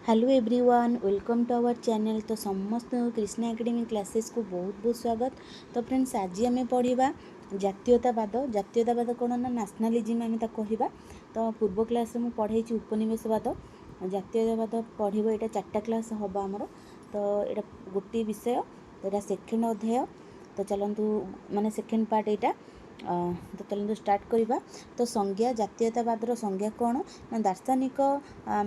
Hello everyone, welcome to our channel। ତ ସମସ୍ତଙ୍କୁ Krishna academy କ୍ଲାସେସ୍କୁ ବହୁତ ବହୁତ ସ୍ୱାଗତ। ତ ଫ୍ରେଣ୍ଡସ୍, ଆଜି ଆମେ ପଢ଼ିବା ଜାତୀୟତାବାଦ। ଜାତୀୟତାବାଦ କ'ଣ ନା ନ୍ୟାସନାଲିଜିମ୍ ଆମେ ତାକୁ କହିବା। ତ ପୂର୍ବ କ୍ଲାସ୍ରେ ମୁଁ ପଢ଼େଇଛି ଉପନିବେଶବାଦ। ଜାତୀୟତାବାଦ ପଢ଼ିବ, ଏଇଟା ଚାରିଟା କ୍ଲାସ୍ ହେବ ଆମର। ତ ଏଇଟା ଗୋଟିଏ ବିଷୟ, ଏଇଟା ସେକେଣ୍ଡ ଅଧ୍ୟାୟ। ତ ଚାଲନ୍ତୁ, ମାନେ ସେକେଣ୍ଡ ପାର୍ଟ ଏଇଟା। ତ ଚାଲନ୍ତୁ ଷ୍ଟାର୍ଟ କରିବା। ତ ସଂଜ୍ଞା, ଜାତୀୟତାବାଦର ସଂଜ୍ଞା କ'ଣ ନା ଦାର୍ଶନିକ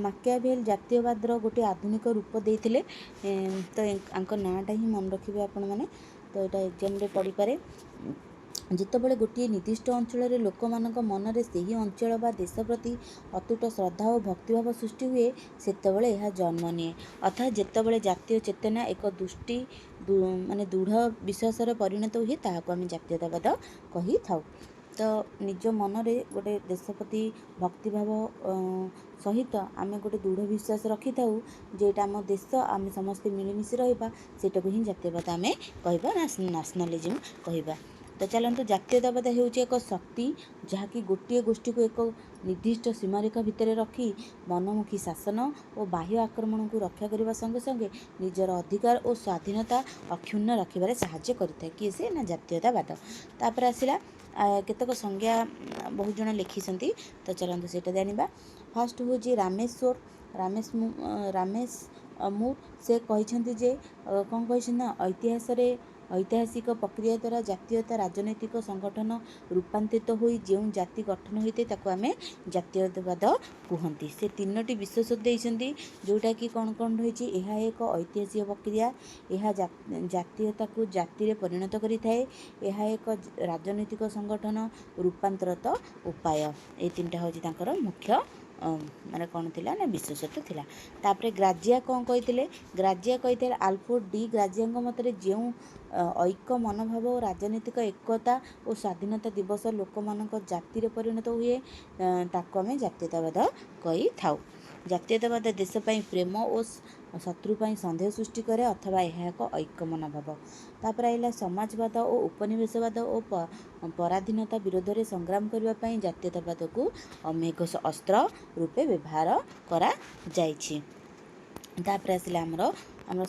ମାକିଆଭେଲ ଜାତୀୟବାଦର ଗୋଟିଏ ଆଧୁନିକ ରୂପ ଦେଇଥିଲେ। ତ ୟାଙ୍କ ନାଁଟା ହିଁ ମନେ ରଖିବେ ଆପଣମାନେ। ତ ଏଇଟା ଏକ୍ଜାମ୍ରେ ପଡ଼ିପାରେ। ଯେତେବେଳେ ଗୋଟିଏ ନିର୍ଦ୍ଦିଷ୍ଟ ଅଞ୍ଚଳରେ ଲୋକମାନଙ୍କ ମନରେ ସେହି ଅଞ୍ଚଳ ବା ଦେଶ ପ୍ରତି ଅତୁଟ ଶ୍ରଦ୍ଧା ଓ ଭକ୍ତିଭାବ ସୃଷ୍ଟି ହୁଏ, ସେତେବେଳେ ଏହା ଜନ୍ମ ନିଏ। ଅର୍ଥାତ୍ ଯେତେବେଳେ ଜାତୀୟ ଚେତନା ଏକ ଦୃଷ୍ଟି ମାନେ ଦୃଢ଼ ବିଶ୍ୱାସରେ ପରିଣତ ହୁଏ, ତାହାକୁ ଆମେ ଜାତୀୟତାବାଦ କହିଥାଉ। ତ ନିଜ ମନରେ ଗୋଟେ ଦେଶ ପ୍ରତି ଭକ୍ତିଭାବ ସହିତ ଆମେ ଗୋଟେ ଦୃଢ଼ ବିଶ୍ୱାସ ରଖିଥାଉ ଯେ ଏଇଟା ଆମ ଦେଶ, ଆମେ ସମସ୍ତେ ମିଳିମିଶି ରହିବା, ସେଇଟାକୁ ହିଁ ଜାତୀୟବାଦ ଆମେ କହିବା, ନ୍ୟାସନାଲିଜିମ୍ କହିବା। ତ ଚାଲନ୍ତୁ, ଜାତୀୟତାବାଦ ହେଉଛି ଏକ ଶକ୍ତି ଯାହାକି ଗୋଟିଏ ଗୋଷ୍ଠୀକୁ ଏକ ନିର୍ଦ୍ଦିଷ୍ଟ ସୀମାରେଖା ଭିତରେ ରଖି ମନମୁଖୀ ଶାସନ ଓ ବାହ୍ୟ ଆକ୍ରମଣକୁ ରକ୍ଷା କରିବା ସଙ୍ଗେ ସଙ୍ଗେ ନିଜର ଅଧିକାର ଓ ସ୍ୱାଧୀନତା ଅକ୍ଷୁଣ୍ଣ ରଖିବାରେ ସାହାଯ୍ୟ କରିଥାଏ। କିଏ ସେ ନା ଜାତୀୟତାବାଦ। ତାପରେ ଆସିଲା କେତେକ ସଂଜ୍ଞା ବହୁତ ଜଣ ଲେଖିଛନ୍ତି। ତ ଚାଲନ୍ତୁ ସେଇଟା ଜାଣିବା। ଫାଷ୍ଟ ହେଉଛି ରାମେଶ୍ୱର ରାମେଶ ରାମେଶ ମୁର୍। ସେ କହିଛନ୍ତି ଯେ, କ'ଣ କହିଛନ୍ତି ନା ଐତିହାସରେ ଐତିହାସିକ ପ୍ରକ୍ରିୟା ଦ୍ୱାରା ଜାତୀୟତା ରାଜନୈତିକ ସଂଗଠନ ରୂପାନ୍ତରିତ ହୋଇ ଯେଉଁ ଜାତି ଗଠନ ହୋଇଥାଏ, ତାକୁ ଆମେ ଜାତୀୟତାବାଦ କୁହନ୍ତି। ସେ ତିନୋଟି ବିଶେଷତ୍ୱ ଦେଇଛନ୍ତି, ଯେଉଁଟାକି କ'ଣ କ'ଣ ରହିଛି? ଏହା ଏକ ଐତିହାସିକ ପ୍ରକ୍ରିୟା, ଏହା ଜାତୀୟତାକୁ ଜାତିରେ ପରିଣତ କରିଥାଏ, ଏହା ଏକ ରାଜନୈତିକ ସଂଗଠନ ରୂପାନ୍ତରିତ ଉପାୟ। ଏଇ ତିନିଟା ହେଉଛି ତାଙ୍କର ମୁଖ୍ୟ ମାନେ କ'ଣ ଥିଲା ନା ବିଶେଷତ୍ୱ ଥିଲା। ତାପରେ ଗ୍ରାଜିଆ କ'ଣ କହିଥିଲେ? ଗ୍ରାଜିଆ କହିଥିଲେ, ଆଲଫୋର୍ଡ ଡି ଗ୍ରାଜିଆଙ୍କ ମତରେ ଯେଉଁ ଐକ୍ୟ ମନୋଭାବ ଓ ରାଜନୈତିକ ଏକତା ଓ ସ୍ୱାଧୀନତା ଦିବସ ଲୋକମାନଙ୍କ ଜାତିରେ ପରିଣତ ହୁଏ, ତାକୁ ଆମେ ଜାତୀୟତାବାଦ କହିଥାଉ। ଜାତୀୟତାବାଦ ଦେଶ ପାଇଁ ପ୍ରେମ ଓ ଶତ୍ରୁ ପାଇଁ ସନ୍ଦେହ ସୃଷ୍ଟି କରେ, ଅଥବା ଏହା ଏକ ଐକ୍ୟ ମନୋଭାବ। ତାପରେ ଆସିଲା ସମାଜବାଦ ଓ ଉପନିବେଶବାଦ ଓ ପରାଧୀନତା ବିରୋଧରେ ସଂଗ୍ରାମ କରିବା ପାଇଁ ଜାତୀୟତାବାଦକୁ ଅମେଘ ଅସ୍ତ୍ର ରୂପେ ବ୍ୟବହାର କରାଯାଇଛି। ତାପରେ ଆସିଲା ଆମର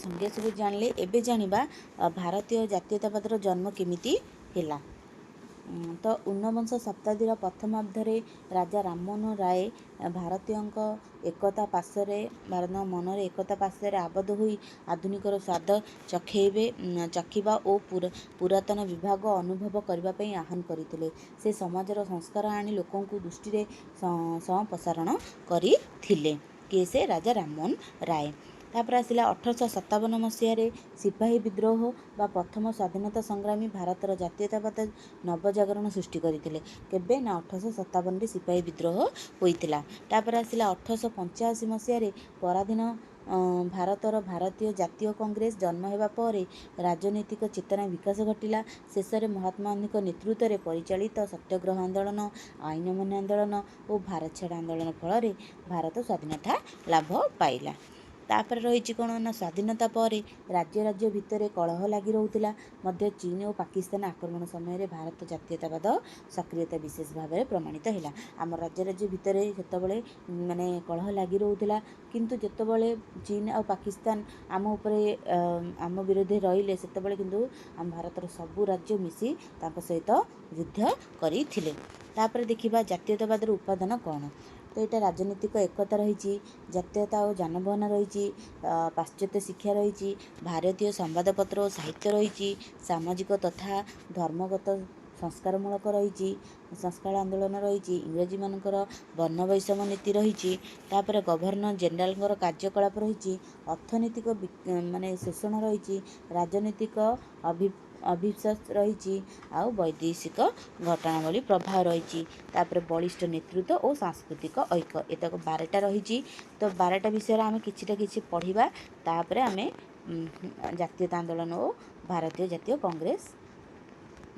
ସଂଜ୍ଞା ସବୁ ଜାଣିଲେ, ଏବେ ଜାଣିବା ଭାରତୀୟ ଜାତୀୟତାବାଦର ଜନ୍ମ କେମିତି ହେଲା। ତ ଊନବିଂଶ ଶତାବ୍ଦୀର ପ୍ରଥମାର୍ଦ୍ଧରେ ରାଜା ରାମମୋହନ ରାୟ ଭାରତୀୟଙ୍କ ଏକତା ପାଶରେ, ଭାରତୀୟଙ୍କ ମନରେ ଏକତା ପାଶରେ ଆବଦ୍ଧ ହୋଇ ଆଧୁନିକର ସ୍ୱାଦ ଚଖେଇବେ ଚଖିବା ଓ ପୁରାତନ ବିଭାଗ ଅନୁଭବ କରିବା ପାଇଁ ଆହ୍ୱାନ କରିଥିଲେ। ସେ ସମାଜର ସଂସ୍କାର ଆଣି ଲୋକଙ୍କୁ ଦୃଷ୍ଟିରେ ସମ୍ପ୍ରସାରଣ କରିଥିଲେ। କିଏ ସେ? ରାଜା ରାମମୋହନ ରାୟ। ତାପରେ ଆସିଲା 1857 ମସିହାରେ ସିପାହୀ ବିଦ୍ରୋହ ବା ପ୍ରଥମ ସ୍ୱାଧୀନତା ସଂଗ୍ରାମୀ ଭାରତର ଜାତୀୟତାବାଦ ନବଜାଗରଣ ସୃଷ୍ଟି କରିଥିଲେ। କେବେ ନା 1857ରେ ସିପାହୀ ବିଦ୍ରୋହ ହୋଇଥିଲା। ତାପରେ ଆସିଲା 1885 ମସିହାରେ ପରାଧୀନ ଭାରତର ଭାରତୀୟ ଜାତୀୟ କଂଗ୍ରେସ ଜନ୍ମ ହେବା ପରେ ରାଜନୈତିକ ଚେତନା ବିକାଶ ଘଟିଲା। ଶେଷରେ ମହାତ୍ମା ଗାନ୍ଧୀଙ୍କ ନେତୃତ୍ୱରେ ପରିଚାଳିତ ସତ୍ୟାଗ୍ରହ ଆନ୍ଦୋଳନ, ଆଇନ ଅମାନ୍ୟ ଆନ୍ଦୋଳନ ଓ ଭାରତ ଛାଡ଼ ଆନ୍ଦୋଳନ ଫଳରେ ଭାରତ ସ୍ୱାଧୀନତା ଲାଭ ପାଇଲା। ତାପରେ ରହିଛି କ'ଣ ନା ସ୍ୱାଧୀନତା ପରେ ରାଜ୍ୟ ରାଜ୍ୟ ଭିତରେ କଳହ ଲାଗି ରହୁଥିଲା ମଧ୍ୟ। ଚୀନ ଓ ପାକିସ୍ତାନ ଆକ୍ରମଣ ସମୟରେ ଭାରତ ଜାତୀୟତାବାଦ ସକ୍ରିୟତା ବିଶେଷ ଭାବରେ ପ୍ରମାଣିତ ହେଲା। ଆମ ରାଜ୍ୟ ରାଜ୍ୟ ଭିତରେ ସେତେବେଳେ ମାନେ କଳହ ଲାଗି ରହୁଥିଲା, କିନ୍ତୁ ଯେତେବେଳେ ଚୀନ ଆଉ ପାକିସ୍ତାନ ଆମ ଉପରେ, ଆମ ବିରୋଧରେ ରହିଲେ, ସେତେବେଳେ କିନ୍ତୁ ଆମ ଭାରତର ସବୁ ରାଜ୍ୟ ମିଶି ତାଙ୍କ ସହିତ ଯୁଦ୍ଧ କରିଥିଲେ। ତାପରେ ଦେଖିବା ଜାତୀୟତାବାଦର ଉପାଦାନ କ'ଣ। ତ ଏଇଟା ରାଜନୈତିକ ଏକତା ରହିଛି, ଜାତୀୟତା ଓ ଯାନବାହନ ରହିଛି, ପାଶ୍ଚାତ୍ୟ ଶିକ୍ଷା ରହିଛି, ଭାରତୀୟ ସମ୍ବାଦପତ୍ର ଓ ସାହିତ୍ୟ ରହିଛି, ସାମାଜିକ ତଥା ଧର୍ମଗତ ସଂସ୍କାରମୂଳକ ରହିଛି, ସଂସ୍କାର ଆନ୍ଦୋଳନ ରହିଛି, ଇଂରେଜୀମାନଙ୍କର ବର୍ଣ୍ଣ ବୈଷମ୍ୟ ନୀତି ରହିଛି, ତାପରେ ଗଭର୍ଣ୍ଣର ଜେନେରାଲଙ୍କର କାର୍ଯ୍ୟକଳାପ ରହିଛି, ଅର୍ଥନୈତିକ ମାନେ ଶୋଷଣ ରହିଛି, ରାଜନୈତିକ ଅଭିଶ୍ୱାସ ରହିଛି ଆଉ ବୈଦେଶିକ ଘଟଣାବଳୀ ପ୍ରଭାବ ରହିଛି। ତାପରେ ବଳିଷ୍ଠ ନେତୃତ୍ୱ ଓ ସାଂସ୍କୃତିକ ଐକ୍ୟ। ଏତକ 12ଟା ରହିଛି। ତ 12ଟା ବିଷୟରେ ଆମେ କିଛିଟା କିଛି ପଢ଼ିବା, ତାପରେ ଆମେ ଜାତୀୟତା ଆନ୍ଦୋଳନ ଓ ଭାରତୀୟ ଜାତୀୟ କଂଗ୍ରେସ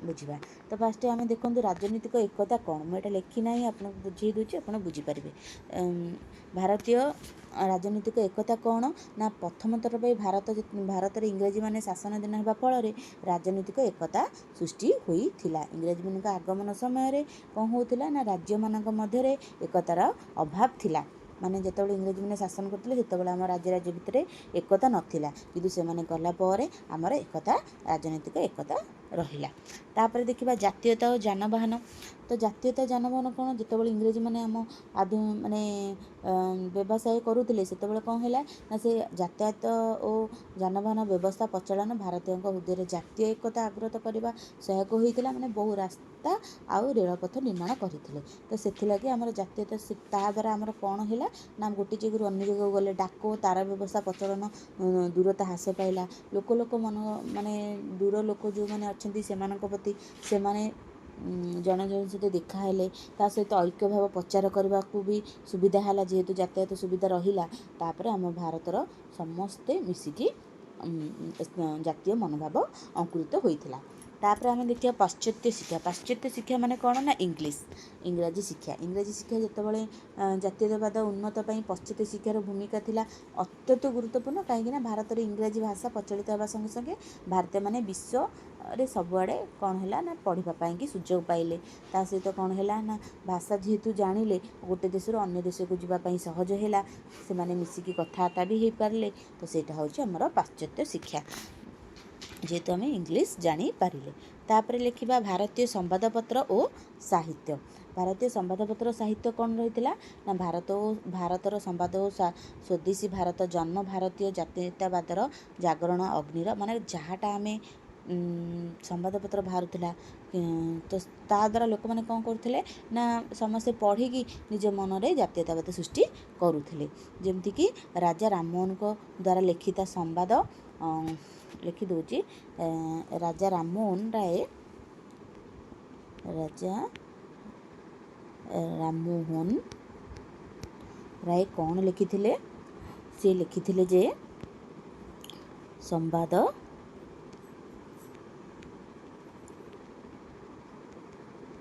ବୁଝିବା। ତ ଫାଷ୍ଟ ଆମେ ଦେଖନ୍ତୁ ରାଜନୈତିକ ଏକତା କ'ଣ। ମୁଁ ଏଇଟା ଲେଖି ନାହିଁ, ଆପଣଙ୍କୁ ବୁଝେଇ ଦେଉଛି, ଆପଣ ବୁଝିପାରିବେ। ଭାରତୀୟ ରାଜନୈତିକ ଏକତା କ'ଣ ନା ପ୍ରଥମ ଥର ପାଇଁ ଭାରତରେ ଇଂରେଜୀମାନେ ଶାସନାଧୀନ ହେବା ଫଳରେ ରାଜନୈତିକ ଏକତା ସୃଷ୍ଟି ହୋଇଥିଲା। ଇଂରେଜୀମାନଙ୍କ ଆଗମନ ସମୟରେ କ'ଣ ହେଉଥିଲା ନା ରାଜ୍ୟମାନଙ୍କ ମଧ୍ୟରେ ଏକତାର ଅଭାବ ଥିଲା। ମାନେ ଯେତେବେଳେ ଇଂରେଜମାନେ ଶାସନ କରୁଥିଲେ ସେତେବେଳେ ଆମ ରାଜ୍ୟ ରାଜ୍ୟ ଭିତରେ ଏକତା ନଥିଲା, କିନ୍ତୁ ସେମାନେ ଗଲା ପରେ ଆମର ଏକତା, ରାଜନୈତିକ ଏକତା ରହିଲା। ତାପରେ ଦେଖିବା ଜାତୀୟତା ଓ ଯାନବାହନ। ତ ଜାତୀୟତା ଯାନବାହନ କ'ଣ? ଯେତେବେଳେ ଇଂରେଜମାନେ ଆମ ଆଦୁ ମାନେ ବ୍ୟବସାୟ କରୁଥିଲେ, ସେତେବେଳେ କ'ଣ ହେଲା ନା ସେ ଯାତାୟାତ ଓ ଯାନବାହନ ବ୍ୟବସ୍ଥା ପ୍ରଚଳନ ଭାରତୀୟଙ୍କ ହୃଦୟରେ ଜାତୀୟ ଏକତା ଆଗ୍ରତ କରିବା ସହାୟକ ହୋଇଥିଲା। ମାନେ ବହୁ ରାସ୍ତା ଆଉ ରେଳପଥ ନିର୍ମାଣ କରିଥିଲେ। ତ ସେଥିଲାଗି ଆମର ଜାତୀୟତା, ତାହା ଦ୍ୱାରା ଆମର କ'ଣ ହେଲା ନା ଗୋଟେ ଜାଗାରୁ ଅନ୍ୟ ଜାଗାକୁ ଗଲେ ଡାକ ଓ ତାର ବ୍ୟବସ୍ଥା ପ୍ରଚଳନ, ଦୂରତା ହ୍ରାସ ପାଇଲା। ଲୋକ ଲୋକ ମନ, ମାନେ ଦୂର ଲୋକ ଯେଉଁମାନେ ଅଛନ୍ତି ସେମାନଙ୍କ ପ୍ରତି ସେମାନେ ଜଣେ ଜଣେ ସହିତ ଦେଖା ହେଲେ, ତା ସହିତ ଐକ୍ୟ ଭାବ ପ୍ରଚାର କରିବାକୁ ବି ସୁବିଧା ହେଲା, ଯେହେତୁ ଯାତାୟାତ ସୁବିଧା ରହିଲା। ତାପରେ ଆମ ଭାରତର ସମସ୍ତେ ମିଶିକି ଜାତୀୟ ମନୋଭାବ ଅଙ୍କୁରିତ ହୋଇଥିଲା। ତାପରେ ଆମେ ଦେଖିବା ପାଶ୍ଚାତ୍ୟ ଶିକ୍ଷା। ପାଶ୍ଚାତ୍ୟ ଶିକ୍ଷା ମାନେ କ'ଣ ନା ଇଂଲିଶ, ଇଂରାଜୀ ଶିକ୍ଷା। ଇଂରାଜୀ ଶିକ୍ଷା ଯେତେବେଳେ ଜାତୀୟତାବାଦ ଉନ୍ନତ ପାଇଁ ପାଶ୍ଚାତ୍ୟ ଶିକ୍ଷାର ଭୂମିକା ଥିଲା ଅତ୍ୟନ୍ତ ଗୁରୁତ୍ୱପୂର୍ଣ୍ଣ, କାହିଁକିନା ଭାରତରେ ଇଂରାଜୀ ଭାଷା ପ୍ରଚଳିତ ହେବା ସଙ୍ଗେ ସଙ୍ଗେ ଭାରତୀୟମାନେ ବିଶ୍ୱରେ ସବୁଆଡ଼େ କ'ଣ ହେଲା ନା ପଢ଼ିବା ପାଇଁକି ସୁଯୋଗ ପାଇଲେ। ତା ସହିତ କ'ଣ ହେଲା ନା ଭାଷା ଯେହେତୁ ଜାଣିଲେ, ଗୋଟେ ଦେଶରୁ ଅନ୍ୟ ଦେଶକୁ ଯିବା ପାଇଁ ସହଜ ହେଲା, ସେମାନେ ମିଶିକି କଥାବାର୍ତ୍ତା ବି ହେଇପାରିଲେ। ତ ସେଇଟା ହେଉଛି ଆମର ପାଶ୍ଚାତ୍ୟ ଶିକ୍ଷା, ଯେହେତୁ ଆମେ ଇଂଲିଶ ଜାଣିପାରିଲେ। ତାପରେ ଲେଖିବା ଭାରତୀୟ ସମ୍ବାଦପତ୍ର ଓ ସାହିତ୍ୟ। ଭାରତୀୟ ସମ୍ବାଦପତ୍ର ସାହିତ୍ୟ କ'ଣ ରହିଥିଲା ନା ଭାରତ ଓ ଭାରତର ସମ୍ବାଦ ଓ ସ୍ୱଦେଶୀ ଭାରତ ଜନ୍ମ ଭାରତୀୟ ଜାତୀୟତାବାଦର ଜାଗରଣ ଅଗ୍ନିର, ମାନେ ଯାହାଟା ଆମେ ସମ୍ବାଦପତ୍ର ବାହାରୁଥିଲା, ତ ତା ଦ୍ୱାରା ଲୋକମାନେ କ'ଣ କରୁଥିଲେ ନା ସମସ୍ତେ ପଢ଼ିକି ନିଜ ମନରେ ଜାତୀୟତାବାଦ ସୃଷ୍ଟି କରୁଥିଲେ। ଯେମିତିକି ରାଜା ରାମମୋହନଙ୍କ ଦ୍ୱାରା ଲିଖିତ ସମ୍ବାଦ ଲେଖିଦେଉଛି। ରାଜା ରାମମୋହନ ରାୟ, ରାଜା ରାମମୋହନ ରାୟ କ'ଣ ଲେଖିଥିଲେ? ସେ ଲେଖିଥିଲେ ଯେ ସମ୍ବାଦ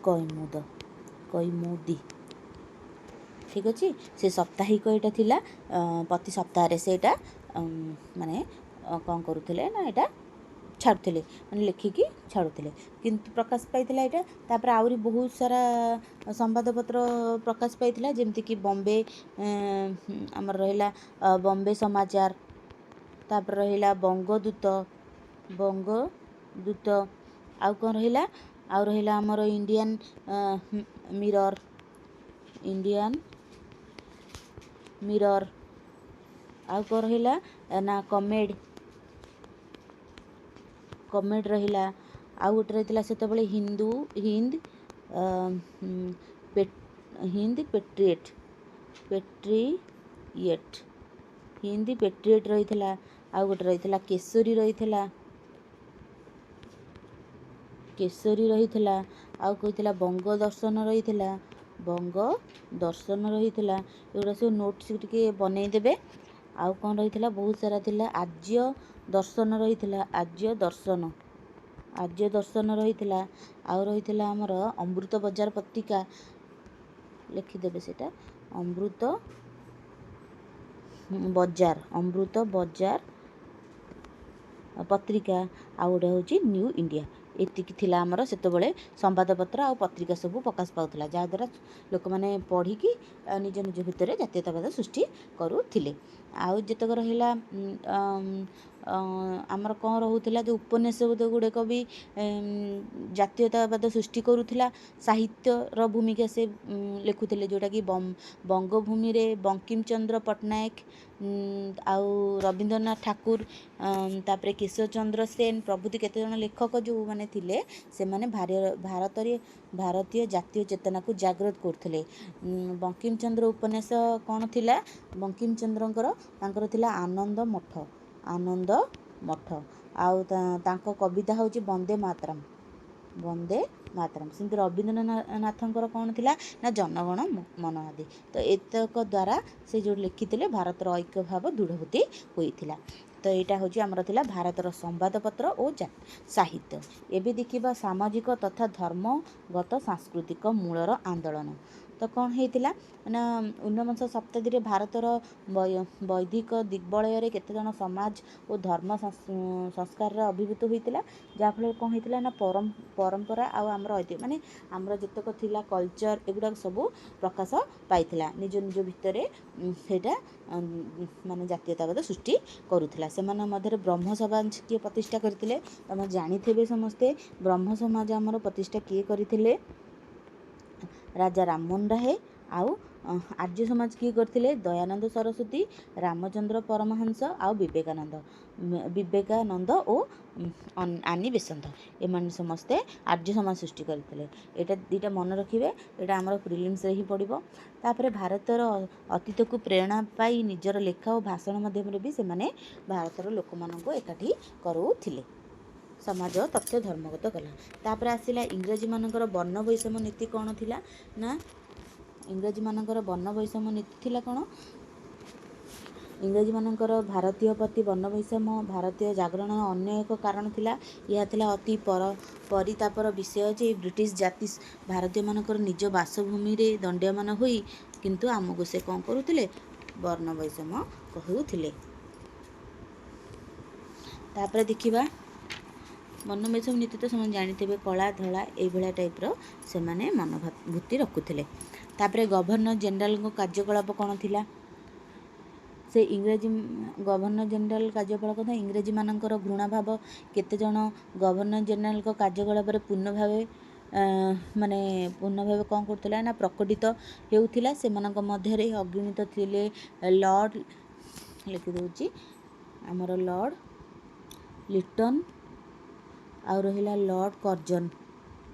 କୈମୁଦ, କୈମୁଦି, ଠିକ୍ ଅଛି। ସେ ସାପ୍ତାହିକ ଏଇଟା ଥିଲା, ପ୍ରତି ସପ୍ତାହରେ ସେଇଟା ମାନେ କ'ଣ କରୁଥିଲେ ନା ଏଇଟା ଛାଡ଼ୁଥିଲେ, ମାନେ ଲେଖିକି ଛାଡ଼ୁଥିଲେ, କିନ୍ତୁ ପ୍ରକାଶ ପାଇଥିଲା ଏଇଟା। ତାପରେ ଆହୁରି ବହୁତ ସାରା ସମ୍ବାଦପତ୍ର ପ୍ରକାଶ ପାଇଥିଲା, ଯେମିତିକି ବମ୍ବେ ଆମର ରହିଲା ବମ୍ବେ ସମାଚାର, ତାପରେ ରହିଲା ବଙ୍ଗଦୂତ, ବଙ୍ଗଦୂତ, ଆଉ କ'ଣ ରହିଲା? ଆଉ ରହିଲା ଆମର ଇଣ୍ଡିଆନ୍ ମିରର, ଇଣ୍ଡିଆନ୍ ମିରର, ଆଉ କ'ଣ ରହିଲା ନା କମେଡ଼, କମେଡ଼ ରହିଲା। ଆଉ ଗୋଟେ ରହିଥିଲା ସେତେବେଳେ ହିନ୍ଦୁ, ହିନ୍ଦ ହିନ୍ଦ ପେଟ୍ରିଏଟ୍, ପେଟ୍ରିଏଟ୍, ହିନ୍ଦୀ ପେଟ୍ରିଏଟ୍ ରହିଥିଲା। ଆଉ ଗୋଟେ ରହିଥିଲା କେଶରୀ ରହିଥିଲା, କେଶରୀ ରହିଥିଲା। ଆଉ କହିଥିଲା ବଙ୍ଗ ଦର୍ଶନ ରହିଥିଲା, ବଙ୍ଗ ଦର୍ଶନ ରହିଥିଲା। ଏଗୁଡ଼ା ସବୁ ନୋଟ୍ସ ଟିକେ ବନେଇଦେବେ। ଆଉ କ'ଣ ରହିଥିଲା? ବହୁତ ସାରା ଥିଲା। ଆର୍ଯ୍ୟ ଦର୍ଶନ ରହିଥିଲା, ଆର୍ଯ୍ୟ ଦର୍ଶନ, ଆର୍ଯ୍ୟ ଦର୍ଶନ ରହିଥିଲା। ଆଉ ରହିଥିଲା ଆମର ଅମୃତ ବଜାର ପତ୍ରିକା, ଲେଖିଦେବେ ସେଇଟା, ଅମୃତ ବଜାର, ଅମୃତ ବଜାର ପତ୍ରିକା। ଆଉ ଗୋଟେ ହେଉଛି ନ୍ୟୁ ଇଣ୍ଡିଆ। ଏତିକି ଥିଲା ଆମର ସେତେବେଳେ ସମ୍ବାଦପତ୍ର ଆଉ ପତ୍ରିକା ସବୁ ପ୍ରକାଶ ପାଉଥିଲା, ଯାହାଦ୍ୱାରା ଲୋକମାନେ ପଢ଼ିକି ନିଜ ନିଜ ଭିତରେ ଜାତୀୟତାବାଦ ସୃଷ୍ଟି କରୁଥିଲେ। ଆଉ ଯେତେକ ରହିଲା ଆମର କ'ଣ ରହୁଥିଲା, ଯେଉଁ ଉପନ୍ୟାସ ଗୁଡ଼ିକ ବି ଜାତୀୟତାବାଦ ସୃଷ୍ଟି କରୁଥିଲା, ସାହିତ୍ୟର ଭୂମିକା ସେ ଲେଖୁଥିଲେ, ଯେଉଁଟାକି ବଙ୍ଗଭୂମିରେ ବଙ୍କିମଚନ୍ଦ୍ର ପଟ୍ଟନାୟକ ଆଉ ରବୀନ୍ଦ୍ରନାଥ ଠାକୁର, ତାପରେ କେଶବଚନ୍ଦ୍ର ସେନ ପ୍ରଭୃତି କେତେଜଣ ଲେଖକ ଯେଉଁମାନେ ଥିଲେ, ସେମାନେ ଭାରତରେ ଭାରତୀୟ ଜାତୀୟ ଚେତନାକୁ ଜାଗ୍ରତ କରୁଥିଲେ। ବଙ୍କିମଚନ୍ଦ୍ର ଉପନ୍ୟାସ କ'ଣ ଥିଲା? ବଙ୍କିମଚନ୍ଦ୍ରଙ୍କର ତାଙ୍କର ଥିଲା ଆନନ୍ଦ ମଠ, ଆନନ୍ଦ ମଠ। ଆଉ ତାଙ୍କ କବିତା ହେଉଛି ବନ୍ଦେ ମାତରମ୍, ବନ୍ଦେ ମାତରମ୍। ସେମିତି ରବୀନ୍ଦ୍ରନାଥଙ୍କର କ'ଣ ଥିଲା ନା ଜନଗଣ ମନ ଆଦି। ତ ଏତକ ଦ୍ୱାରା ସେ ଯେଉଁ ଲେଖିଥିଲେ ଭାରତର ଐକ୍ୟ ଭାବ ଦୃଢ଼ବୂତି ହୋଇଥିଲା। ତ ଏଇଟା ହେଉଛି ଆମର ଥିଲା ଭାରତର ସମ୍ବାଦପତ୍ର ଓ ସାହିତ୍ୟ। ଏବେ ଦେଖିବା ସାମାଜିକ ତଥା ଧର୍ମଗତ ସାଂସ୍କୃତିକ ମୂଳର ଆନ୍ଦୋଳନ। ତ କ'ଣ ହେଇଥିଲା ନା ଊନବିଂଶ ଶତାବ୍ଦୀରେ ଭାରତର ବୈଦିକ ଦିଗ୍ବଳୟରେ କେତେଜଣ ସମାଜ ଓ ଧର୍ମ ସଂସ୍କାରରେ ଅଭିଭୂତ ହୋଇଥିଲା, ଯାହାଫଳରେ କ'ଣ ହେଇଥିଲା ନା ପରମ୍ପରା ଆଉ ଆମର ଐତିହ୍ୟ, ମାନେ ଆମର ଯେତେକ ଥିଲା କଲଚର, ଏଗୁଡ଼ାକ ସବୁ ପ୍ରକାଶ ପାଇଥିଲା। ନିଜ ନିଜ ଭିତରେ ସେଇଟା ମାନେ ଜାତୀୟତାବାଦ ସୃଷ୍ଟି କରୁଥିଲା। ସେମାନଙ୍କ ମଧ୍ୟରେ ବ୍ରହ୍ମ ସମାଜ କିଏ ପ୍ରତିଷ୍ଠା କରିଥିଲେ? ତମେ ଜାଣିଥିବେ ସମସ୍ତେ, ବ୍ରହ୍ମ ସମାଜ ଆମର ପ୍ରତିଷ୍ଠା କିଏ କରିଥିଲେ? ରାଜା ରାମମୋହନ ରାୟ। ଆଉ ଆର୍ଯ୍ୟ ସମାଜ କିଏ କରିଥିଲେ? ଦୟାନନ୍ଦ ସରସ୍ୱତୀ, ରାମଚନ୍ଦ୍ର ପରମହଂସ ଆଉ ବିବେକାନନ୍ଦ ଓ ଆନି ବେସନ୍ତ, ଏମାନେ ସମସ୍ତେ ଆର୍ଯ୍ୟ ସମାଜ ସୃଷ୍ଟି କରିଥିଲେ। ଏଇଟା ଦୁଇଟା ମନେ ରଖିବେ, ଏଇଟା ଆମର ପ୍ରିଲିମ୍ସରେ ହିଁ ପଡ଼ିବ। ତାପରେ ଭାରତର ଅତୀତକୁ ପ୍ରେରଣା ପାଇ ନିଜର ଲେଖା ଓ ଭାଷଣ ମାଧ୍ୟମରେ ବି ସେମାନେ ଭାରତର ଲୋକମାନଙ୍କୁ ଏକାଠି କରାଉଥିଲେ। ସମାଜ ତଥ୍ୟ ଧର୍ମଗତ କଲା। ତାପରେ ଆସିଲା ଇଂରେଜୀମାନଙ୍କର ବର୍ଣ୍ଣ ବୈଷମ୍ୟ ନୀତି। କ'ଣ ଥିଲା ନା ଇଂରେଜୀମାନଙ୍କର ବର୍ଣ୍ଣ ବୈଷମ୍ୟ ନୀତି ଥିଲା କ'ଣ? ଇଂରେଜୀମାନଙ୍କର ଭାରତୀୟ ପ୍ରତି ବର୍ଣ୍ଣ ବୈଷମ୍ୟ ଭାରତୀୟ ଜାଗରଣର ଅନ୍ୟ ଏକ କାରଣ ଥିଲା। ଏହା ଥିଲା ଅତି ପରିତାପର ବିଷୟ ଯେ ବ୍ରିଟିଶ ଜାତି ଭାରତୀୟମାନଙ୍କର ନିଜ ବାସଭୂମିରେ ଦଣ୍ଡାୟମାନ ହୋଇ କିନ୍ତୁ ଆମକୁ ସେ କ'ଣ କରୁଥିଲେ? ବର୍ଣ୍ଣ ବୈଷମ୍ୟ କହୁଥିଲେ। ତାପରେ ଦେଖିବା ବର୍ଣ୍ଣ ବୈଷମ୍ୟ ନୀତି ତ ସେମାନେ ଜାଣିଥିବେ, କଳା ଧଳା ଏଇଭଳିଆ ଟାଇପ୍ର ସେମାନେ ମନୋବୃତ୍ତି ରଖୁଥିଲେ। ତାପରେ ଗଭର୍ଣ୍ଣର ଜେନେରାଲଙ୍କ କାର୍ଯ୍ୟକଳାପ କ'ଣ ଥିଲା? ସେ ଇଂରେଜୀ ଗଭର୍ଣ୍ଣର ଜେନେରାଲ କାର୍ଯ୍ୟକଳାପ କଥା, ଇଂରେଜୀମାନଙ୍କର ଘୃଣାଭାବ କେତେଜଣ ଗଭର୍ଣ୍ଣର ଜେନେରାଲଙ୍କ କାର୍ଯ୍ୟକଳାପରେ ପୂର୍ଣ୍ଣ ଭାବେ ମାନେ ପୂର୍ଣ୍ଣ ଭାବେ କ'ଣ କରୁଥିଲା ନା ପ୍ରକଟିତ ହେଉଥିଲା। ସେମାନଙ୍କ ମଧ୍ୟରେ ଅଗଣିତ ଥିଲେ ଲର୍ଡ଼, ଲେଖିଦେଉଛି ଆମର ଲର୍ଡ଼ ଲିଟନ, ଆଉ ରହିଲା ଲର୍ଡ଼ କର୍ଜନ।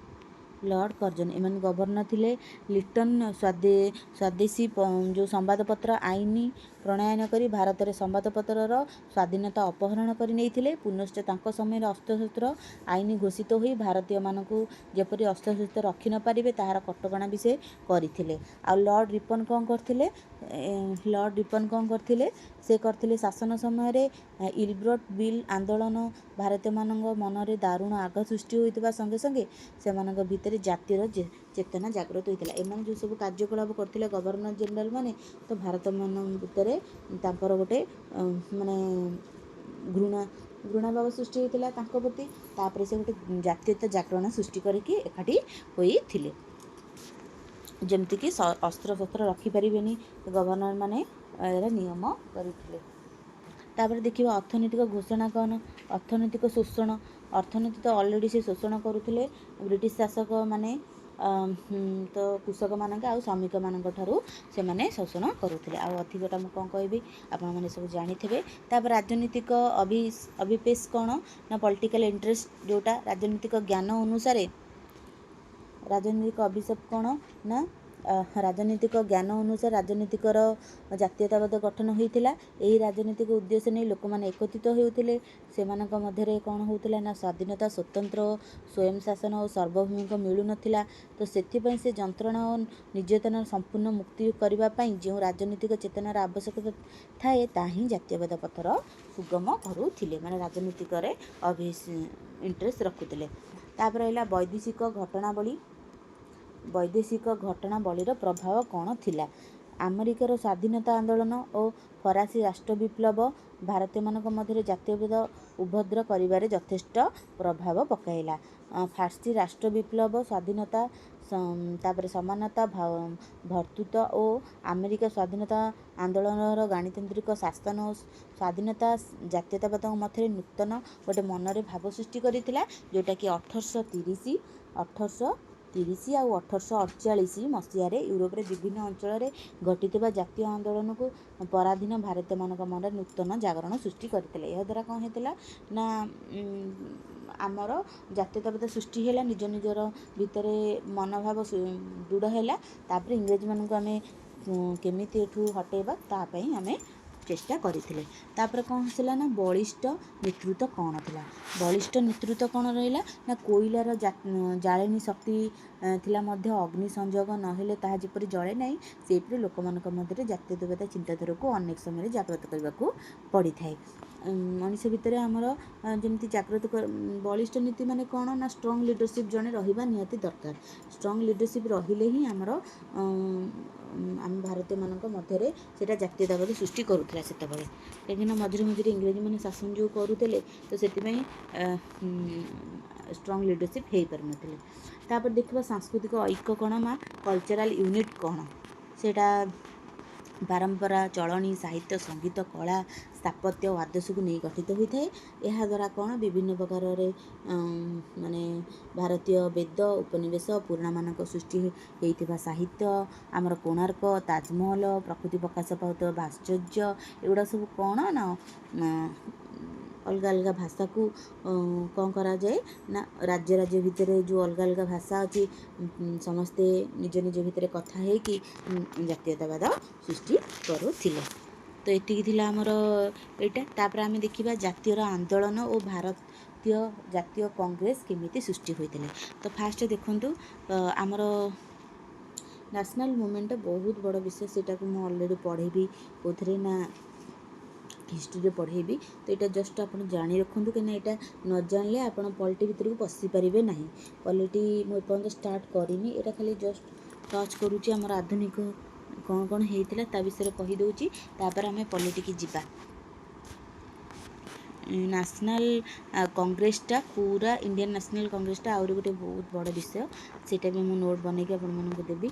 ଲର୍ଡ଼ କର୍ଜନ ଏମାନେ ଗଭର୍ଣ୍ଣର ଥିଲେ। ଲିଟନ ସ୍ୱଦେଶୀ ଯେଉଁ ସମ୍ବାଦପତ୍ର ଆଇନ ପ୍ରଣୟନ କରି ଭାରତରେ ସମ୍ବାଦପତ୍ରର ସ୍ୱାଧୀନତା ଅପହରଣ କରି ନେଇଥିଲେ। ପୁନଶ୍ଚ ତାଙ୍କ ସମୟରେ ଅସ୍ତ୍ରଶସ୍ତ୍ର ଆଇନ ଘୋଷିତ ହୋଇ ଭାରତୀୟମାନଙ୍କୁ ଯେପରି ଅସ୍ତ୍ରଶସ୍ତ୍ର ରଖି ନପାରିବେ ତାହାର କଟକଣା ବି ସେ କରିଥିଲେ। ଆଉ ଲର୍ଡ଼ ରିପନ କ'ଣ କରିଥିଲେ? ଲର୍ଡ଼ ରିପନ କ'ଣ କରିଥିଲେ? ସେ କରିଥିଲେ ଶାସନ ସମୟରେ ଇଲବ୍ରଟ ବିଲ୍ ଆନ୍ଦୋଳନ ଭାରତୀୟମାନଙ୍କ ମନରେ ଦାରୁଣ ଆଘାତ ସୃଷ୍ଟି ହୋଇଥିବା ସଙ୍ଗେ ସଙ୍ଗେ ସେମାନଙ୍କ ଭିତରେ ଜାତିର ଚେତନା ଜାଗ୍ରତ ହୋଇଥିଲା। ଏମାନେ ଯେଉଁ ସବୁ କାର୍ଯ୍ୟକଳାପ କରିଥିଲେ ଗଭର୍ଣ୍ଣର ଜେନେରାଲ ମାନେ, ତ ଭାରତମାନଙ୍କ ଭିତରେ ତାଙ୍କର ଗୋଟେ ମାନେ ଘୃଣାଭାବ ସୃଷ୍ଟି ହୋଇଥିଲା ତାଙ୍କ ପ୍ରତି। ତାପରେ ସେ ଗୋଟେ ଜାତୀୟତା ଜାଗରଣ ସୃଷ୍ଟି କରିକି ଏକାଠି ହୋଇଥିଲେ, ଯେମିତିକି ଅସ୍ତ୍ରଶସ୍ତ୍ର ରଖିପାରିବେନି ଗଭର୍ଣ୍ଣର ମାନେ ଏହାର ନିୟମ କରିଥିଲେ। ତାପରେ ଦେଖିବା ଅର୍ଥନୈତିକ ଘୋଷଣା କ'ଣ? ଅର୍ଥନୈତିକ ଶୋଷଣ। ଅର୍ଥନୀତି ତ ଅଲରେଡ଼ି ସେ ଶୋଷଣ କରୁଥିଲେ ବ୍ରିଟିଶ ଶାସକମାନେ, ତ କୃଷକମାନଙ୍କ ଆଉ ଶ୍ରମିକମାନଙ୍କ ଠାରୁ ସେମାନେ ଶୋଷଣ କରୁଥିଲେ। ଆଉ ଅଧିକଟା ମୁଁ କ'ଣ କହିବି, ଆପଣମାନେ ସବୁ ଜାଣିଥିବେ। ତାପରେ ରାଜନୈତିକ ଅଭିପେଷ କ'ଣ ନା ପଲିଟିକାଲ ଇଣ୍ଟରେଷ୍ଟ, ଯେଉଁଟା ରାଜନୈତିକ ଜ୍ଞାନ ଅନୁସାରେ ରାଜନୈତିକ ଅଭିଶାପ କ'ଣ ନା ରାଜନୈତିକ ଜ୍ଞାନ ଅନୁସାରେ ରାଜନୈତିକର ଜାତୀୟତାବାଦ ଗଠନ ହୋଇଥିଲା। ଏହି ରାଜନୈତିକ ଉଦ୍ଦେଶ୍ୟ ନେଇ ଲୋକମାନେ ଏକତ୍ରିତ ହେଉଥିଲେ। ସେମାନଙ୍କ ମଧ୍ୟରେ କ'ଣ ହେଉଥିଲା ନା ସ୍ୱାଧୀନତା, ସ୍ୱତନ୍ତ୍ର ସ୍ୱୟଂ ଶାସନ ଓ ସାର୍ବଭୌମିକ ମିଳୁନଥିଲା। ତ ସେଥିପାଇଁ ସେ ଯନ୍ତ୍ରଣା ଓ ନିର୍ଯାତନାର ସମ୍ପୂର୍ଣ୍ଣ ମୁକ୍ତି କରିବା ପାଇଁ ଯେଉଁ ରାଜନୈତିକ ଚେତନାର ଆବଶ୍ୟକତା ଥାଏ ତାହା ହିଁ ଜାତୀୟବାଦ ପଥର ସୁଗମ କରୁଥିଲେ, ମାନେ ରାଜନୈତିକରେ ଇଣ୍ଟରେଷ୍ଟ ରଖୁଥିଲେ। ତାପରେ ରହିଲା ବୈଦେଶିକ ଘଟଣାବଳୀ। ବୈଦେଶିକ ଘଟଣାବଳୀର ପ୍ରଭାବ କ'ଣ ଥିଲା? ଆମେରିକାର ସ୍ୱାଧୀନତା ଆନ୍ଦୋଳନ ଓ ଫରାସୀ ରାଷ୍ଟ୍ର ବିପ୍ଳବ ଭାରତୀୟମାନଙ୍କ ମଧ୍ୟରେ ଜାତୀୟବାଦ ଉଦ୍ବୋଧ କରିବାରେ ଯଥେଷ୍ଟ ପ୍ରଭାବ ପକାଇଲା। ଫାର୍ସୀ ରାଷ୍ଟ୍ର ବିପ୍ଳବ ସ୍ୱାଧୀନତା, ତାପରେ ସମାନତା, ଭ୍ରାତୃତ୍ୱ ଓ ଆମେରିକା ସ୍ୱାଧୀନତା ଆନ୍ଦୋଳନର ଗଣତାନ୍ତ୍ରିକ ଶାସନ ଓ ସ୍ୱାଧୀନତା ଜାତୀୟତାବାଦଙ୍କ ମଧ୍ୟରେ ନୂତନ ଗୋଟେ ମନରେ ଭାବ ସୃଷ୍ଟି କରିଥିଲା, ଯେଉଁଟାକି 1830 ଆଉ 1848 ମସିହାରେ ୟୁରୋପରେ ବିଭିନ୍ନ ଅଞ୍ଚଳରେ ଘଟିଥିବା ଜାତୀୟ ଆନ୍ଦୋଳନକୁ ପରାଧୀନ ଭାରତୀୟମାନଙ୍କ ମନରେ ନୂତନ ଜାଗରଣ ସୃଷ୍ଟି କରିଥିଲେ। ଏହାଦ୍ୱାରା କ'ଣ ହେଇଥିଲା ନା ଆମର ଜାତୀୟତାବାଦ ସୃଷ୍ଟି ହେଲା, ନିଜ ନିଜର ଭିତରେ ମନୋଭାବ ଦୃଢ଼ ହେଲା। ତାପରେ ଇଂରେଜମାନଙ୍କୁ ଆମେ କେମିତି ଏଠୁ ହଟେଇବା ତା ପାଇଁ ଆମେ ଚେଷ୍ଟା କରିଥିଲେ। ତାପରେ କ'ଣ ଆସିଲା ନା ବଳିଷ୍ଠ ନେତୃତ୍ୱ କ'ଣ ଥିଲା? ବଳିଷ୍ଠ ନେତୃତ୍ୱ କ'ଣ ରହିଲା ନା କୋଇଲାର ଜାଳେଣୀ ଶକ୍ତି ଥିଲା ମଧ୍ୟ ଅଗ୍ନି ସଂଯୋଗ ନହେଲେ ତାହା ଯେପରି ଜଳେ ନାହିଁ, ସେହିପରି ଲୋକମାନଙ୍କ ମଧ୍ୟରେ ଜାତୀୟତାବାଦ ଚିନ୍ତାଧାରାକୁ ଅନେକ ସମୟରେ ଜାଗ୍ରତ କରିବାକୁ ପଡ଼ିଥାଏ। ମଣିଷ ଭିତରେ ଆମର ଯେମିତି ଜାଗ୍ରତ, ବଳିଷ୍ଠ ନୀତି ମାନେ କ'ଣ ନା ଷ୍ଟ୍ରଙ୍ଗ ଲିଡରସିପ୍ ଜଣେ ରହିବା ନିହାତି ଦରକାର। ଷ୍ଟ୍ରଙ୍ଗ ଲିଡରସିପ୍ ରହିଲେ ହିଁ ଆମର ଆମ ଭାରତୀୟମାନଙ୍କ ମଧ୍ୟରେ ସେଇଟା ଜାତୀୟତାବାଦ ସୃଷ୍ଟି କରୁଥିଲା ସେତେବେଳେ, କାହିଁକିନା ମଝିରେ ମଝିରେ ଇଂରେଜମାନେ ଶାସନ ଯେଉଁ କରୁଥିଲେ, ତ ସେଥିପାଇଁ ଷ୍ଟ୍ରଙ୍ଗ ଲିଡରସିପ୍ ହେଇପାରୁନଥିଲେ। ତାପରେ ଦେଖିବା ସାଂସ୍କୃତିକ ଐକ୍ୟ କ'ଣ ବା କଲଚରାଲ୍ ୟୁନିଟ୍ କ'ଣ। ସେଇଟା ପରମ୍ପରା, ଚଳଣି, ସାହିତ୍ୟ, ସଙ୍ଗୀତ, କଳା, ସ୍ଥାପତ୍ୟ ଓ ଆଦର୍ଶକୁ ନେଇ ଗଠିତ ହୋଇଥାଏ। ଏହାଦ୍ୱାରା କ'ଣ ବିଭିନ୍ନ ପ୍ରକାରରେ ମାନେ ଭାରତୀୟ ବେଦ, ଉପନିବେଶ, ପୁରାଣମାନଙ୍କ ସୃଷ୍ଟି ହେଇଥିବା ସାହିତ୍ୟ, ଆମର କୋଣାର୍କ, ତାଜମହଲ, ପ୍ରକୃତି ପ୍ରକାଶ ପାଉଥିବା ଭାସ୍କର୍ଯ୍ୟ, ଏଗୁଡ଼ା ସବୁ କ'ଣ ନା ଅଲଗା ଅଲଗା ଭାଷାକୁ କ'ଣ କରାଯାଏ ନା ରାଜ୍ୟ ରାଜ୍ୟ ଭିତରେ ଯେଉଁ ଅଲଗା ଅଲଗା ଭାଷା ଅଛି, ସମସ୍ତେ ନିଜ ନିଜ ଭିତରେ କଥା ହେଇକି ଜାତୀୟତାବାଦ ସୃଷ୍ଟି କରୁଥିଲେ। ତ ଏତିକି ଥିଲା ଆମର ଏଇଟା। ତାପରେ ଆମେ ଦେଖିବା ଜାତୀୟର ଆନ୍ଦୋଳନ ଓ ଭାରତୀୟ ଜାତୀୟ କଂଗ୍ରେସ କେମିତି ସୃଷ୍ଟି ହୋଇଥିଲେ। ତ ଫାଷ୍ଟ ଦେଖନ୍ତୁ, ଆମର ନ୍ୟାସନାଲ୍ ମୁଭମେଣ୍ଟଟା ବହୁତ ବଡ଼ ବିଷୟ। ସେଇଟାକୁ ମୁଁ ଅଲରେଡ଼ି ପଢ଼େଇବି, କେଉଁଥିରେ ନା ହିଷ୍ଟ୍ରିରେ ପଢ଼େଇବି। ତ ଏଇଟା ଜଷ୍ଟ ଆପଣ ଜାଣି ରଖନ୍ତୁ, କାହିଁକିନା ଏଇଟା ନ ଜାଣିଲେ ଆପଣ ପଲିଟି ଭିତରକୁ ପଶି ପାରିବେ ନାହିଁ। ପଲିଟି ମୁଁ ଏପର୍ଯ୍ୟନ୍ତ ଷ୍ଟାର୍ଟ କରିନି, ଏଇଟା ଖାଲି ଜଷ୍ଟ ଟଚ୍ କରୁଛି, ଆମର ଆଧୁନିକ କ'ଣ କ'ଣ ହେଇଥିଲା ତା ବିଷୟରେ କହିଦେଉଛି। ତାପରେ ଆମେ ପଲିଟିକି ଯିବା। ନ୍ୟାସନାଲ୍ କଂଗ୍ରେସଟା ପୁରା, ଇଣ୍ଡିଆନ୍ ନ୍ୟାସନାଲ୍ କଂଗ୍ରେସଟା ଆହୁରି ଗୋଟେ ବହୁତ ବଡ଼ ବିଷୟ, ସେଇଟା ବି ମୁଁ ନୋଟ୍ ବନେଇକି ଆପଣମାନଙ୍କୁ ଦେବି।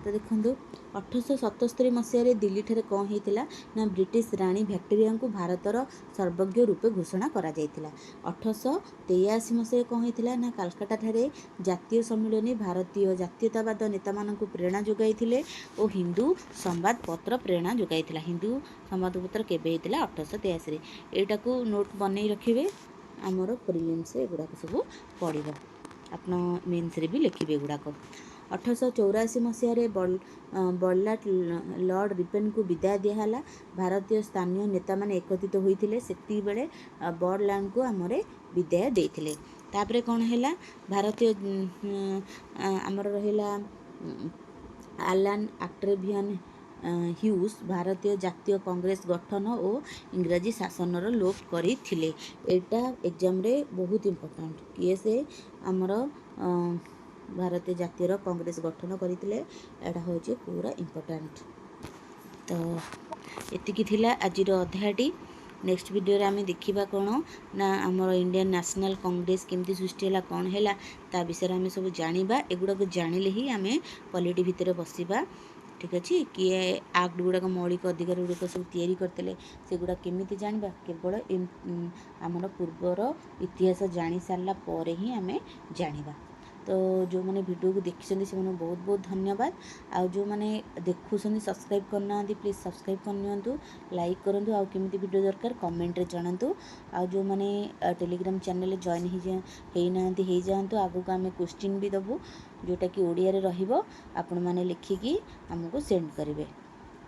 ତ ଦେଖନ୍ତୁ, 1877 ମସିହାରେ ଦିଲ୍ଲୀଠାରେ କ'ଣ ହେଇଥିଲା ନା ବ୍ରିଟିଶ ରାଣୀ ଭିକ୍ଟୋରିଆଙ୍କୁ ଭାରତର ସର୍ବଜ୍ଞ ରୂପେ ଘୋଷଣା କରାଯାଇଥିଲା। 1883 ମସିହାରେ କ'ଣ ହେଇଥିଲା ନା କାଲକାଟାଠାରେ ଜାତୀୟ ସମ୍ମିଳନୀ ଭାରତୀୟ ଜାତୀୟତାବାଦ ନେତାମାନଙ୍କୁ ପ୍ରେରଣା ଯୋଗାଇଥିଲେ ଓ ହିନ୍ଦୁ ସମ୍ବାଦପତ୍ର ପ୍ରେରଣା ଯୋଗାଇଥିଲା। ହିନ୍ଦୁ ସମ୍ବାଦପତ୍ର କେବେ ହେଇଥିଲା? 1883ରେ। ଏଇଟାକୁ ନୋଟ୍ ବନେଇ ରଖିବେ, ଆମର ପ୍ରିଲିମ୍ସରେ ଏଗୁଡ଼ାକ ସବୁ ପଡ଼ିବ, ଆପଣ ମେନ୍ସରେ ବି ଲେଖିବେ ଏଗୁଡ଼ାକ। 1884 ମସିହାରେ ବଡ଼ଲାଟ ଲର୍ଡ଼ ରିପେନଙ୍କୁ ବିଦାୟ ଦିଆହେଲା। ଭାରତୀୟ ସ୍ଥାନୀୟ ନେତାମାନେ ଏକତ୍ରିତ ହୋଇଥିଲେ, ସେତିକିବେଳେ ବର୍ଡ଼ଲାଣ୍ଡକୁ ଆମର ବିଦାୟ ଦେଇଥିଲେ। ତାପରେ କ'ଣ ହେଲା? ଭାରତୀୟ ଆମର ରହିଲା ଆଲାନ୍ ଆକ୍ଟେଭିଆନ୍ ହ୍ୟୁସ୍ ଭାରତୀୟ ଜାତୀୟ କଂଗ୍ରେସ ଗଠନ ଓ ଇଂରାଜୀ ଶାସନର ଲୋପ କରିଥିଲେ। ଏଇଟା ଏକ୍ଜାମରେ ବହୁତ ଇମ୍ପୋର୍ଟାଣ୍ଟ। କିଏ ସେ? ଆମର ଭାରତୀୟ ଜାତୀୟର କଂଗ୍ରେସ ଗଠନ କରିଥିଲେ। ଏଇଟା ହେଉଛି ପୁରା ଇମ୍ପୋର୍ଟାଣ୍ଟ। ତ ଏତିକି ଥିଲା ଆଜିର ଅଧ୍ୟାୟଟି। ନେକ୍ସଟ ଭିଡ଼ିଓରେ ଆମେ ଦେଖିବା କ'ଣ ନା ଆମର ଇଣ୍ଡିଆନ୍ ନ୍ୟାସନାଲ୍ କଂଗ୍ରେସ କେମିତି ସୃଷ୍ଟି ହେଲା, କ'ଣ ହେଲା, ତା ବିଷୟରେ ଆମେ ସବୁ ଜାଣିବା। ଏଗୁଡ଼ାକୁ ଜାଣିଲେ ହିଁ ଆମେ ପଲିଟି ଭିତରେ ବସିବା। ଠିକ୍ ଅଛି? କିଏ ଆକ୍ଟ ଗୁଡ଼ାକ, ମୌଳିକ ଅଧିକାର ଗୁଡ଼ିକ ସବୁ ତିଆରି କରିଥିଲେ, ସେଗୁଡ଼ା କେମିତି ଜାଣିବା? କେବଳ ଆମର ପୂର୍ବର ଇତିହାସ ଜାଣି ସାରିଲା ପରେ ହିଁ ଆମେ ଜାଣିବା। ତ ଯେଉଁମାନେ ଭିଡ଼ିଓକୁ ଦେଖିଛନ୍ତି, ସେମାନଙ୍କୁ ବହୁତ ବହୁତ ଧନ୍ୟବାଦ। ଆଉ ଯେଉଁମାନେ ଦେଖୁଛନ୍ତି, ସବସ୍କ୍ରାଇବ୍ କରିନାହାନ୍ତି, ପ୍ଲିଜ୍ ସବସ୍କ୍ରାଇବ୍ କରିନିଅନ୍ତୁ, ଲାଇକ୍ କରନ୍ତୁ, ଆଉ କେମିତି ଭିଡ଼ିଓ ଦରକାର କମେଣ୍ଟରେ ଜଣାନ୍ତୁ। ଆଉ ଯେଉଁମାନେ ଟେଲିଗ୍ରାମ ଚ୍ୟାନେଲରେ ଜଏନ୍ ହେଇନାହାନ୍ତି, ହେଇଯାଆନ୍ତୁ। ଆଗକୁ ଆମେ କୋଶ୍ଚିନ୍ ବି ଦେବୁ, ଯେଉଁଟାକି ଓଡ଼ିଆରେ ରହିବ, ଆପଣମାନେ ଲେଖିକି ଆମକୁ ସେଣ୍ଡ କରିବେ।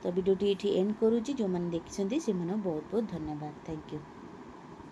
ତ ଭିଡ଼ିଓଟି ଏଇଠି ଏଣ୍ଡ କରୁଛି। ଯେଉଁମାନେ ଦେଖିଛନ୍ତି, ସେମାନଙ୍କୁ ବହୁତ ବହୁତ ଧନ୍ୟବାଦ। Thank you.